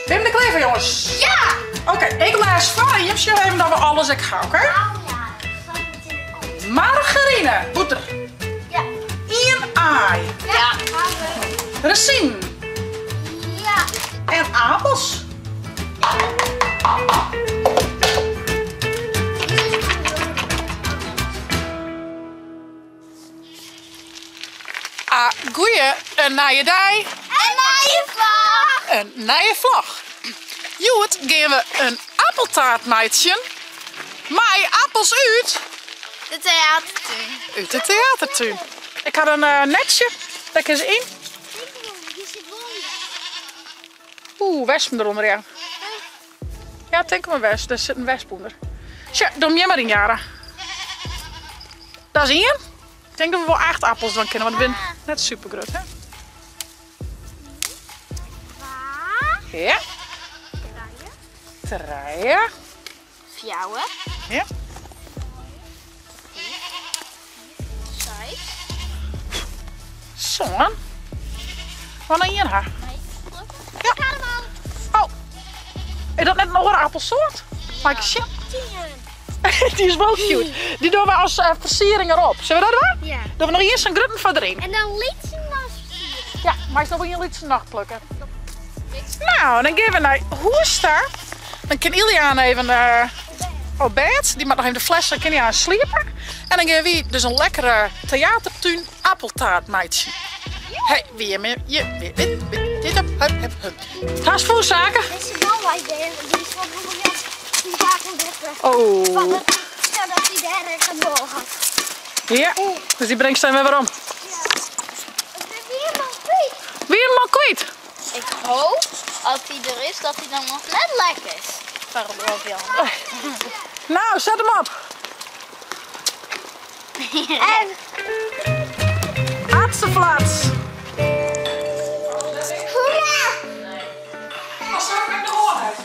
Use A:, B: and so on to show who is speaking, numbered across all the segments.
A: Bin der klear foar jonges?
B: Ja!
A: Oké, ik lês foar en jim sjogge even dat we alles ek ha, oké? Margarine, bûter.
B: Ja.
A: Ien aai.
B: Ja.
A: Resinen.
B: Ja.
A: En apels. Ah, goeie, in nije dei.
B: In nije vlog.
A: In nije vlog. Hjoed gean we in appeltaart meitsjen mei appels út
B: de theatertún.
A: Út de theatertún. Ik ha in eh, netsje, dêr kin se yn. Oeh, wespen derûnder, ja. Ja, tink om in wesp, dêr sit in wesp ûnder. Sjoch, dom hjir mar yn, Jara. Dat is ien. Ik tink dat we wol 8 appels dwaan kinne, want it binne net super grut, hè? Ja. Trije.
B: Fjouwer.
A: Ja.
B: Seis.
A: Sân. Wat noch ien ha? Ja. Oh. Is dat net in oare appelsoart? Mag ik sjen? Die is wel cute. Die doen we als eh, versiering erop. Zullen we dat doen?
B: Ja.
A: Doen we nog eerst zo'n grutten voor erin.
B: En dan lytse als versiering.
A: Ja, maar is nog wel een lytse noch plukken. Nou, dan gaan we naar hûs ta. Dan kan Ilian even uh, op bed. Die moet nog even de fles, dan kan hij aan sliepen. En dan gaan we dus een lekkere theatertuin appeltaart meitsjen. Hey, wie je je wie dit dit op hup hup hup. Het is zaken.
B: Deze bal die is van die
A: Oh.
B: Dat hij daar een bal had.
A: Ja, dus die brengt ze weer om.
B: Ja. Weer helemaal kwijt.
A: Weer helemaal kwijt.
C: Ik hoop als hij er is dat hij dan nog net lekker is. Waarom Jan?
A: Nou, zet hem op.
B: En
A: Hartstikke
B: hoera!
A: Oh, zou ik de hoorn hebben?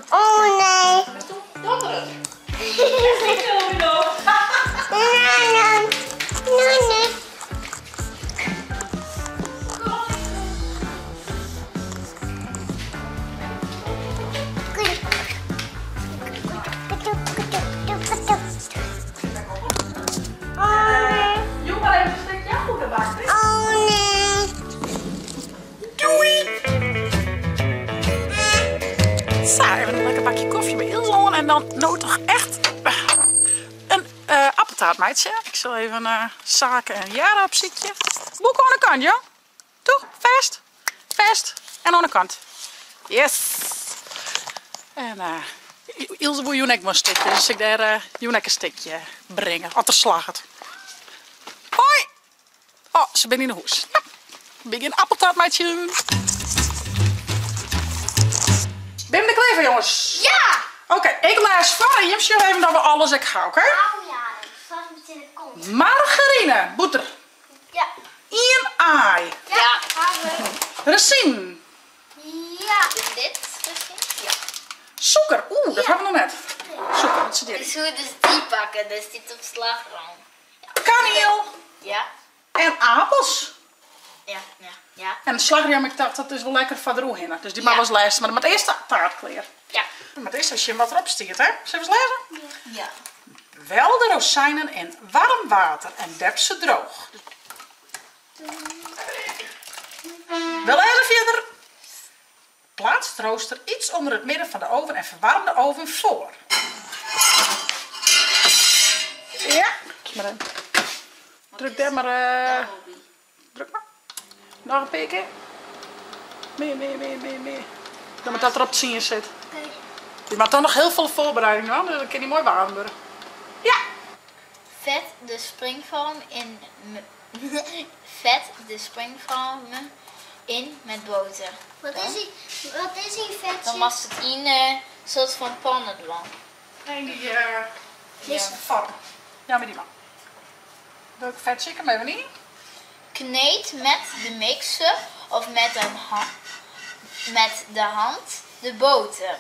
B: Oh nee.
A: Donderen.
B: Nee, nee. Nee, nee.
A: Doe maar even een stukje appel erbij.
B: Oh nee.
A: Doei! Zo, even een lekker bakje koffie bij Ilse aan en dan nou toch echt een appeltaart, meidje. Ik zal even zaken en Jara op zitje. Boek aan de kant, joh. Doe, vast. Vast. En aan de kant. Yes. En Ilse wil Jonek maar een stukje, dus ik daar Jonek een stukje brengen. Als er slag het. Hoi! Oh, ze zijn in de hoes. Ja. Begin appeltaart, meidje. Ben je er klaar voor, jongens?
B: Ja!
A: Oké, ik lees voor en jim sjogge even dat we alles ik ga, oké?
B: Oh ja, dat staat meteen de kont.
A: Margarine, boter.
B: Ja.
A: Eén aai.
B: Ja.
A: Resien.
B: Ja.
C: Dit misschien? Ja.
A: Suiker. Oeh, dat hebben we nog net. Suiker, dat zit hier.
C: Dus hoe dus die pakken, dus die op slagroom.
A: Kaneel.
C: Ja.
A: En appels.
C: Ja, ja, ja.
A: En de slagroom, ik dacht, dat is wel lekker van de roe heen. Dus die mag
C: Ja.
A: wel eens lezen. Maar dan moet eerst de taart klaar.
C: Ja.
A: Maar het is als je wat erop stiert, hè? Zullen we eens lezen?
C: Ja.
A: Wel de rozijnen in warm water en dep ze droog. Wel even verder. Plaats het rooster iets onder het midden van de oven en verwarm de oven voor. Ja. Maar dan. Druk daar maar. Druk maar. Nog een paar keer. Meer, meer, meer, meer, meer. Dan moet dat erop te zien zit. Je maakt dan nog heel veel voorbereiding aan, dus dan kan die mooi warm worden. Ja.
C: Vet de springvorm in vet de springvormen in met boter.
B: Wat is die, wat is die vetje?
C: Dan was het in een soort van pannen doen.
A: Nee, die is vorm. Ja, maar die man. Doe ik vet zeker maar even niet.
C: Kneed met de mixer of met, een met de hand de boter.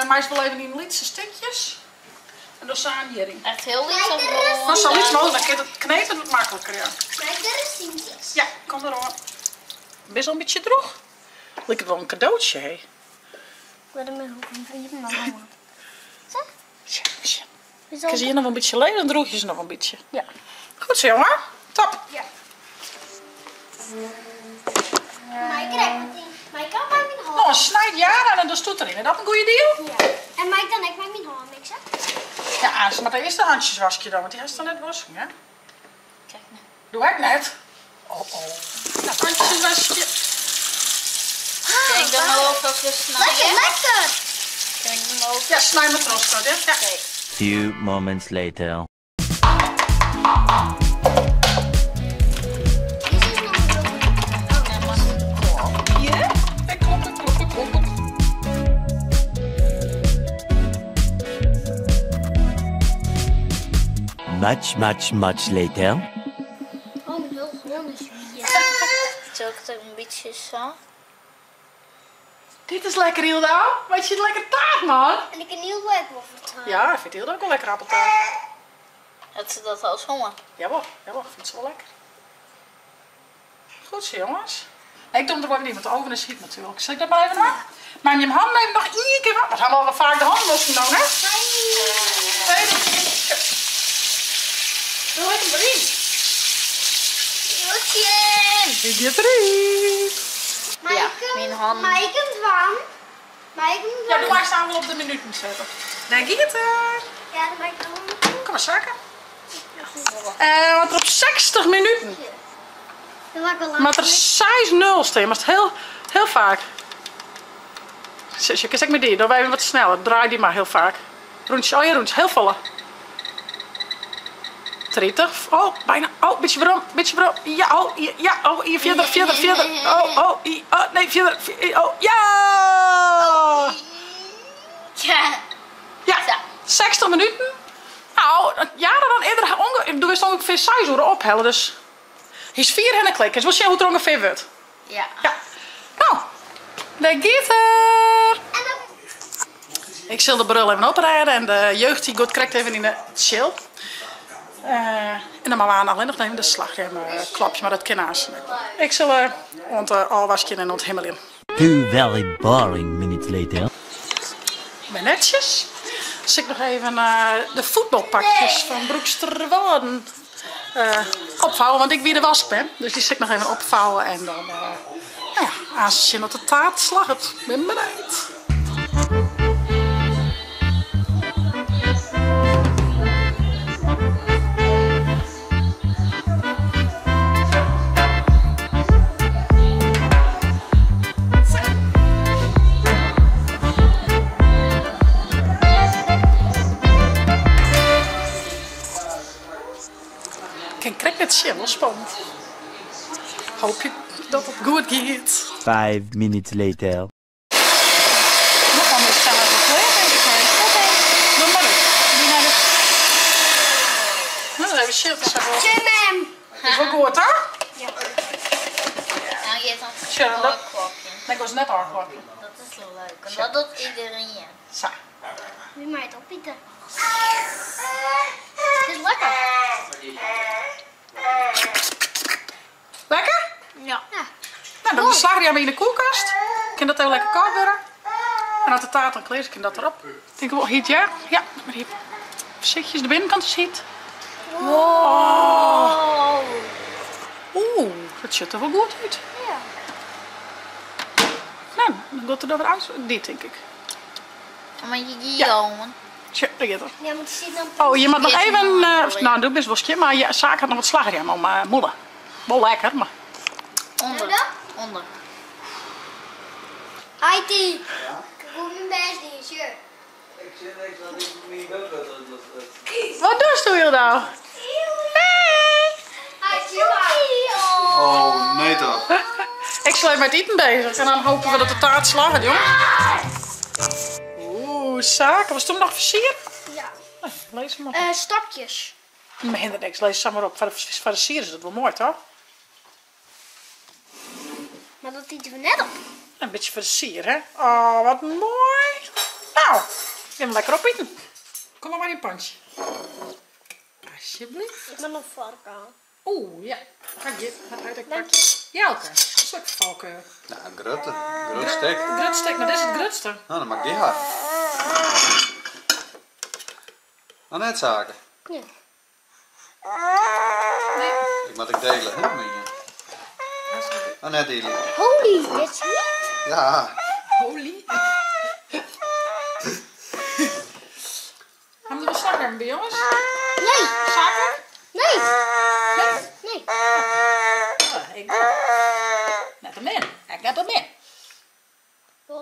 A: Maar is wel even in lietse stukjes. En dan staan hierin.
C: Echt heel liet of gewoon?
A: Dat is al iets mogelijk. Dan kan het kneten wat makkelijker, ja.
B: Maar er is niet.
A: Ja, kom erop. Best wel een beetje droog. Liket wol in kadootsje, hé. Sjen, sjen. Kin se hjir noch wol in bytsje lizze, dan droegje se noch wol in bytsje.
B: Ja.
A: Goed zo, jonge. Top.
B: Ja. Maar ik krijg wat in. Maar ik kan met mijn hand.
A: Nou, snijd Jara en dan stoet erin. Is dat een goede deal?
B: Ja. En mag ik dan ook met mijn hand mixen?
A: Ja, ze moet eerst de handjes wasje dan, want die heeft dan net wassen, hè?
C: Kijk nou.
A: Doe ik net. Oh oh. Nou, handjes wasje.
C: Kan ik dan ook even snijden?
B: Lekker, lekker!
C: Kan ik hem ook?
A: Ja, snij maar trots, hè? Ja.
C: Oké.
D: Few moments later.
B: Dit is nog een
A: Ja? Ik klop, ik klop, ik klop.
D: Much, much, much later.
B: Oh, mijn heel gewoon is hier.
C: Zal ik het ook een beetje zo?
A: Dit is lekker, Hilda. Weet je, het lekker taart, man.
B: En ik een nieuw werk wil vertellen.
A: Ja, ik vind Hilda ook wel lekker appeltaart.
C: Dat ze dat al zongen.
A: Jawel, jawel, ik vind het wel lekker. Goed zo, jongens. Ik doe hem er wel niet, want de oven is heet natuurlijk. Zal ik dat maar even doen? Maar je handen even nog één keer wat. We hebben al vaak de handen los genomen, hè? Nee, dat is Doe ik hem erin.
C: Joetje!
A: Ik zit erin.
B: Maar
C: Ja,
B: ik hem-
C: mijn handen.
B: Maar ik hem dwang. Maar ik hem
A: Ja,
B: dwang.
A: doe maar staan wel op de minuten zetten. Daar gaat het.
B: Ja, dan maak ik dan.
A: Kom maar, zakken. Want er op 60 minuten.
B: Dan maak ik wel lang.
A: Maar er 6-0 staan, maar het is heel, heel vaak. Zusje, ik met die, dan wij even wat sneller. Draai die maar heel vaak. Rondjes, oh ja, rondjes, heel volle. 30, oh, bijna, oh, beetje waarom, beetje waarom. Ja, oh, ja, ja, oh, hier, verder, verder, verder. Oh, oh, hier, oh, nee, verder, oh, ja!
C: Ja.
A: Ja, 60 minuten. Nou, ja, dan eerder, doe eens ongeveer 6 uur ophellen, dus. Hij is 4 en een klik, dus we zien hoe het er ongeveer wordt.
C: Ja.
A: Ja. Nou, de gitaar.
B: En dan
A: Ik zal de bril even oprijden en de jeugd die goed krijgt even in de chill. En dan maar aan alleen nog even de slagrem klapje, maar dat kan haast niet. Ik zal ont alwasje en onthemmelen.
D: 2 very boring minutes later.
A: Ik ben netjes. Dus ik nog even de voetbalpakjes van Broeksterwâlden opvouwen, want ik weer de was ben. Dus die zal ik nog even opvouwen en dan nou ja, aanzien dat de taart slagt. Ik ben benieuwd. Ik krijg net zin, wel spannend. Hoop je dat het goed gaat.
D: 5 minutes later.
A: Nog anders gaan we even kleur, denk ik. Oké. Doe maar op. Doe maar op. Nou, even shit. Dat is wel-
B: Jim.
A: dat is wel goed, hè?
C: Nou, je hebt dan
A: Tja,
C: een
A: dat-
C: klokje.
A: Ik was net al een klokje.
C: Dat is wel leuk. En dat doet iedereen.
A: Zo.
B: Wie mij het opeten. Het is lekker.
A: Lekker?
C: Ja.
B: Ja.
A: Nou, dan de slagrij in de koelkast. Kan dat even lekker koud worden. En als de taart dan klaar is, kan dat erop. Ik denk wel heet, ja? Ja, maar hier. Voorzichtig, de binnenkant is heet.
C: Wow.
A: Oeh, dat ziet er wel goed uit.
B: Ja.
A: Nou, dan gaat er dan weer uit. Die, denk ik.
C: Maar je
A: Ja.
C: jongen.
A: Tja, daar gaat het.
B: Ja, maar het zit dan.
A: Oh, je moet nog
C: Dit is
A: even...
C: nog wel
A: nou, doe best wel schip, maar ja, Zaak had nog wat slagrij om moelen. Wel lekker, maar...
C: Onder.
B: Nou
C: Onder.
B: IT. Ik doe mijn best niet, sure.
E: Ik zit niks aan die mijn bed dat
A: Wat doe je hier nou? Hey!
E: Oh, nee toch?
A: Ik zal even met eten bezig en dan hopen we dat de taart slaagt, jongen. Oeh, zaken. Was toen nog versierd?
B: Ja.
A: Nee, lees hem maar.
B: Stokjes.
A: Nee, hindert niks. Lees het maar op. Voor de sier is het wel mooi, toch?
B: Maar dat eten we net op.
A: Een beetje voor de sier, hè? Oh, wat mooi. Nou, ik hem lekker opeten. Kom maar maar in een pandje. Alsjeblieft.
B: Ik ben nog vark aan.
A: Oeh, ja. Ga je. Gaat uit, ik
B: Dank
A: pak. Ja, oké. stukfoarkeur?
F: Nou, in grutte. Grut stik.
A: Grut stik, mar dit is it grutste.
F: No, dan moat ik dy ha. No net, Sake?
B: Nee.
A: Nee.
F: Ik moat ek dele, hè, mei ien. No net, Eli.
B: Holy, dit is hyt.
F: Ja.
A: Holy. Ha we der wol slachrjemme by, jonges?
B: Nee.
A: Sake?
B: Nee.
A: Nee?
B: Nee.
A: Oh, ik wol. Net te min. Ek net te min.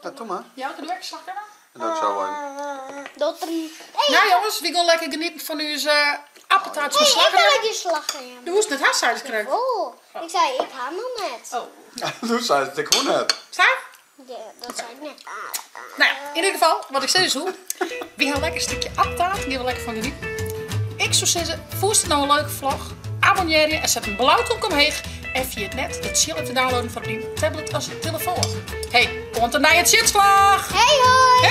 F: Ja, doe mar.
A: Jouke, doe ek slachrjemme?
F: Dat doe ik zo wel even.
B: Dat er... Hey,
A: Nou jongens, wy gean lekker genieten fan ús appeltaart
B: hey, ik
A: slachrjemme.
B: wil ook die slachrjemme.
A: Do hoechst net ha, sei se krekt.
B: Oh, ik sei, ik ha noch net.
A: Oh.
F: Doe sei se, ik hoech net.
A: Sa?
B: Ja, dat sei ik net.
A: Nou ja, yn ieder gefal, wat ik sizze soe, wy ha lekker in stikje appeltaart, gean we lekker fan genieten. Ik soe sizze, fûnst it no in leuke vlog? Abonnearje en set in blau tomke omheech en ferjit net de tsjiller te downloaden foar op dyn tablet as telefoan. Hey, oant de nije tsjitsvlog!
B: Hey hoi!